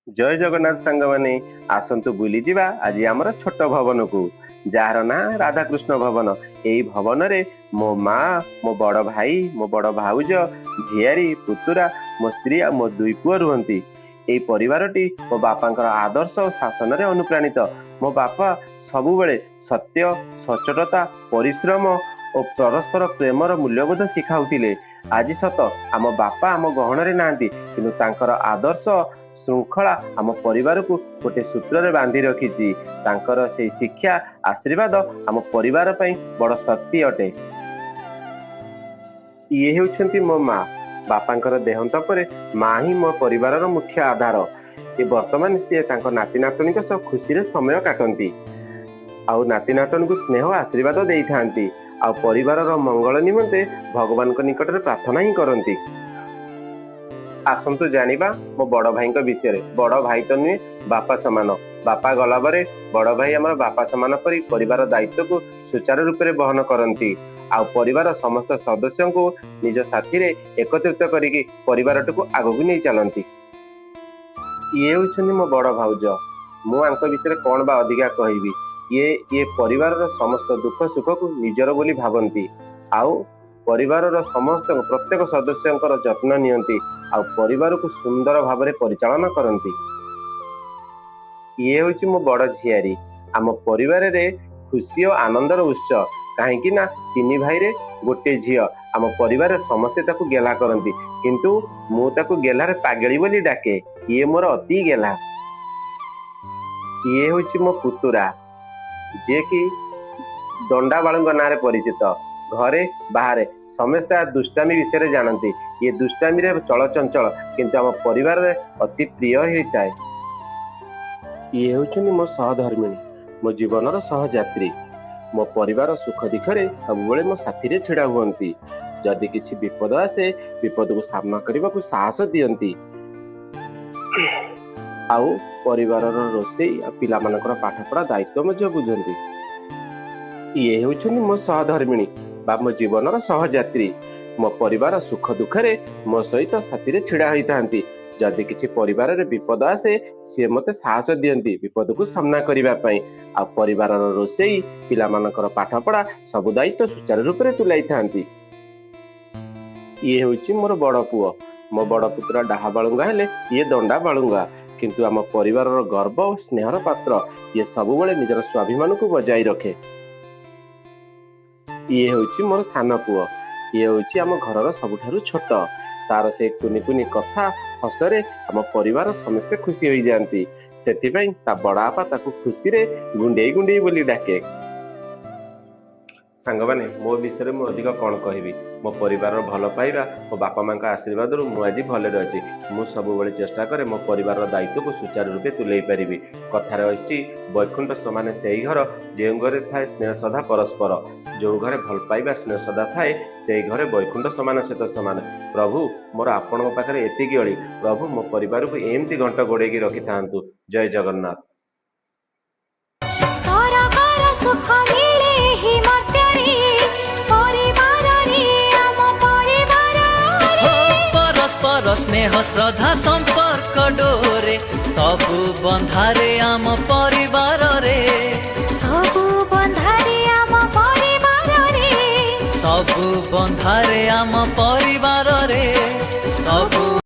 ଜୟ ଜଗନ୍ନାଥ ସାଙ୍ଗମାନେ, ଆସନ୍ତୁ ବୁଲିଯିବା ଆଜି ଆମର ଛୋଟ ଭବନକୁ, ଯାହାର ନାଁ ରାଧାକୃଷ୍ଣ ଭବନ। ଏଇ ଭବନରେ ମୋ ମା, ମୋ ବଡ଼ ଭାଇ, ମୋ ବଡ଼ ଭାଉଜ, ଝିଆରୀ, ପୁତୁରା, ମୋ ସ୍ତ୍ରୀ ଆଉ ମୋ ଦୁଇ ପୁଅ ରୁହନ୍ତି। ଏଇ ପରିବାରଟି ମୋ ବାପାଙ୍କର ଆଦର୍ଶ ଓ ଶାସନରେ ଅନୁପ୍ରାଣିତ। ମୋ ବାପା ସବୁବେଳେ ସତ୍ୟ, ସଚ୍ଚୋଟତା, ପରିଶ୍ରମ ଓ ପରସ୍ପର ପ୍ରେମର ମୂଲ୍ୟବୋଧ ଶିଖାଉଥିଲେ। ଆଜି ସତ ଆମ ବାପା ଆମ ଗହଣରେ ନାହାନ୍ତି, କିନ୍ତୁ ତାଙ୍କର ଆଦର୍ଶ ଶୃଙ୍ଖଳା ଆମ ପରିବାରକୁ ଗୋଟେ ସୂତ୍ରରେ ବାନ୍ଧି ରଖିଛି। ତାଙ୍କର ସେଇ ଶିକ୍ଷା, ଆଶୀର୍ବାଦ ଆମ ପରିବାର ପାଇଁ ବଡ଼ ଶକ୍ତି ଅଟେ। ଇଏ ହେଉଛନ୍ତି ମୋ ମା। ବାପାଙ୍କର ଦେହାନ୍ତ ପରେ ମା ହିଁ ମୋ ପରିବାରର ମୁଖ୍ୟ ଆଧାର। ଏ ବର୍ତ୍ତମାନ ସିଏ ତାଙ୍କ ନାତି ନାତୁଣୀଙ୍କ ସହ ଖୁସିରେ ସମୟ କାଟନ୍ତି ଆଉ ନାତି ନାତୁଣୀଙ୍କୁ ସ୍ନେହ ଆଶୀର୍ବାଦ ଦେଇଥାନ୍ତି ଆଉ ପରିବାରର ମଙ୍ଗଳ ନିମନ୍ତେ ଭଗବାନଙ୍କ ନିକଟରେ ପ୍ରାର୍ଥନା ହିଁ କରନ୍ତି। ଆସନ୍ତୁ ଜାଣିବା ମୋ ବଡ଼ ଭାଇଙ୍କ ବିଷୟରେ। ବଡ଼ ଭାଇ ତ ନୁହେଁ, ବାପା ସମାନ। ବାପା ଗଲା ପରେ ବଡ଼ ଭାଇ ଆମର ବାପା ସମାନ ପରି ପରିବାର ଦାୟିତ୍ୱକୁ ସୁଚାରୁ ରୂପରେ ବହନ କରନ୍ତି ଆଉ ପରିବାର ସମସ୍ତ ସଦସ୍ୟଙ୍କୁ ନିଜ ସାଥିରେ ଏକତ୍ରିତ କରିକି ପରିବାରଟିକୁ ଆଗକୁ ନେଇ ଚାଲନ୍ତି। ଇଏ ହେଉଛନ୍ତି ମୋ ବଡ଼ ଭାଉଜ। ମୁଁ ୟାଙ୍କ ବିଷୟରେ କ'ଣ ବା ଅଧିକା କହିବି? ଇଏ ପରିବାରର ସମସ୍ତ ଦୁଃଖ ସୁଖକୁ ନିଜର ବୋଲି ଭାବନ୍ତି ଆଉ ପରିବାରର ସମସ୍ତ ପ୍ରତ୍ୟେକ ସଦସ୍ୟଙ୍କର ଯତ୍ନ ନିଅନ୍ତି ଆଉ ପରିବାରକୁ ସୁନ୍ଦର ଭାବରେ ପରିଚାଳନା କରନ୍ତି। ଇଏ ହେଉଛି ମୋ ବଡ଼ ଝିଆରୀ। ଆମ ପରିବାରରେ ଖୁସି ଓ ଆନନ୍ଦର ଉତ୍ସ, କାହିଁକି ନା ତିନି ଭାଇରେ ଗୋଟେ ଝିଅ। ଆମ ପରିବାରରେ ସମସ୍ତେ ତାକୁ ଗେହ୍ଲା କରନ୍ତି, କିନ୍ତୁ ମୁଁ ତାକୁ ଗେହ୍ଲାରେ ପାଗେଳି ବୋଲି ଡାକେ। ଇଏ ମୋର ଅତି ଗେହ୍ଲା। ଇଏ ହେଉଛି ମୋ ପୁତୁରା, ଯିଏକି ଦଣ୍ଡାବାଳୁଙ୍କ ନାଁରେ ପରିଚିତ। ଘରେ ବାହାରେ ସମସ୍ତେ ଆ ଦୁଷ୍ଟାମି ବିଷୟରେ ଜାଣନ୍ତି। ଇଏ ଦୁଷ୍ଟାମିରେ ଚଳଚଞ୍ଚଳ, କିନ୍ତୁ ଆମ ପରିବାରରେ ଅତି ପ୍ରିୟ ହୋଇଥାଏ। ଇଏ ହେଉଛନ୍ତି ମୋ ସହଧର୍ମିଣୀ, ମୋ ଜୀବନର ସହଯାତ୍ରୀ। ମୋ ପରିବାର ସୁଖ ଦୁଃଖରେ ସବୁବେଳେ ମୋ ସାଥିରେ ଛିଡ଼ା ହୁଅନ୍ତି। ଯଦି କିଛି ବିପଦ ଆସେ, ବିପଦକୁ ସାମ୍ନା କରିବାକୁ ସାହସ ଦିଅନ୍ତି ଆଉ ପରିବାରର ରୋଷେଇ ଆଉ ପିଲାମାନଙ୍କର ପାଠପଢ଼ା ଦାୟିତ୍ୱ ମଧ୍ୟ ବୁଝନ୍ତି। ଇଏ ହେଉଛନ୍ତି ମୋ ସହଧର୍ମିଣୀ ବା ମୋ ଜୀବନର ସହଯାତ୍ରୀ। ମୋ ପରିବାର ସୁଖ ଦୁଃଖରେ ମୋ ସହିତ ସାଥିରେ ଛିଡ଼ା ହୋଇଥାନ୍ତି। ଯଦି କିଛି ପରିବାରରେ ବିପଦ ଆସେ, ସିଏ ମୋତେ ସାହସ ଦିଅନ୍ତି ବିପଦକୁ ସାମ୍ନା କରିବା ପାଇଁ ଆଉ ପରିବାରର ରୋଷେଇ, ପିଲାମାନଙ୍କର ପାଠପଢ଼ା ସବୁ ଦାୟିତ୍ୱ ସୁଚାରୁ ରୂପରେ ତୁଲାଇଥାନ୍ତି। ଇଏ ହେଉଛି ମୋର ବଡ଼ ପୁଅ। ମୋ ବଡ଼ ପୁତ୍ର ଡାହା ବାଳୁଙ୍ଗା ହେଲେ ଇଏ ଦଣ୍ଡା ବାଳୁଙ୍ଗା, କିନ୍ତୁ ଆମ ପରିବାରର ଗର୍ବ ଓ ସ୍ନେହର ପାତ୍ର। ଇଏ ସବୁବେଳେ ନିଜର ସ୍ୱାଭିମାନକୁ ବଜାଇ ରଖେ। ଇଏ ହେଉଛି ମୋର ସାନ ପୁଅ। ଇଏ ହେଉଛି ଆମ ଘରର ସବୁଠାରୁ ଛୋଟ। ତାର ସେ କୁନି କୁନି କଥା, ହସରେ ଆମ ପରିବାର ସମସ୍ତେ ଖୁସି ହୋଇଯାଆନ୍ତି। ସେଥିପାଇଁ ତା ବଡ଼ ବାପା ତାକୁ ଖୁସିରେ ଗୁଣ୍ଡେଇ ଗୁଣ୍ଡେଇ ବୋଲି ଡାକେ। ସାଙ୍ଗମାନେ, ମୋ ବିଷୟରେ ମୁଁ ଅଧିକ କ'ଣ କହିବି? ମୋ ପରିବାରର ଭଲ ପାଇବା, ମୋ ବାପା ମାଙ୍କ ଆଶୀର୍ବାଦରୁ ମୁଁ ଆଜି ଭଲରେ ଅଛି। ମୁଁ ସବୁବେଳେ ଚେଷ୍ଟା କରେ ମୋ ପରିବାରର ଦାୟିତ୍ୱକୁ ସୁଚାରୁ ରୂପେ ତୁଲେଇ ପାରିବି। କଥାରେ ଅଛି, ବୈକୁଣ୍ଠ ସମାନ ସେଇ ଘର, ଯେଉଁ ଘରେ ଥାଏ ସ୍ନେହ ଶ୍ରଦ୍ଧା ପରସ୍ପର। ଯେଉଁ ଘରେ ଭଲ ପାଇବା, ସ୍ନେହ ଶ୍ରଦ୍ଧା ଥାଏ, ସେଇ ଘରେ ବୈକୁଣ୍ଠ ସମାନ ସହିତ ସମାନ। ପ୍ରଭୁ, ମୋର ଆପଣଙ୍କ ପାଖରେ ଏତିକି ଅଳି। ପ୍ରଭୁ, ମୋ ପରିବାରକୁ ଏମିତି ଘଣ୍ଟ ଘୋଡ଼େଇକି ରଖିଥାନ୍ତୁ। ଜୟ ଜଗନ୍ନାଥ। ସରଗର ସୁଖ ମିଳେ ଏହି ମର୍ତ୍ତ୍ୟରେ, ପରିବାରରେ, ଆମ ପରିବାରରେ। ହୋ, ପରସ୍ପର ସ୍ନେହ ଶ୍ରଦ୍ଧା ସମ୍ପର୍କ ଡୋରେ ସବୁ ବନ୍ଧାରେ ଆମ ପରିବାରରେ। ସବୁ ବନ୍ଧାରେ ଆମ ପରିବାରରେ। ସବୁ ବନ୍ଧାରେ ଆମ ପରିବାରରେ ସବୁ।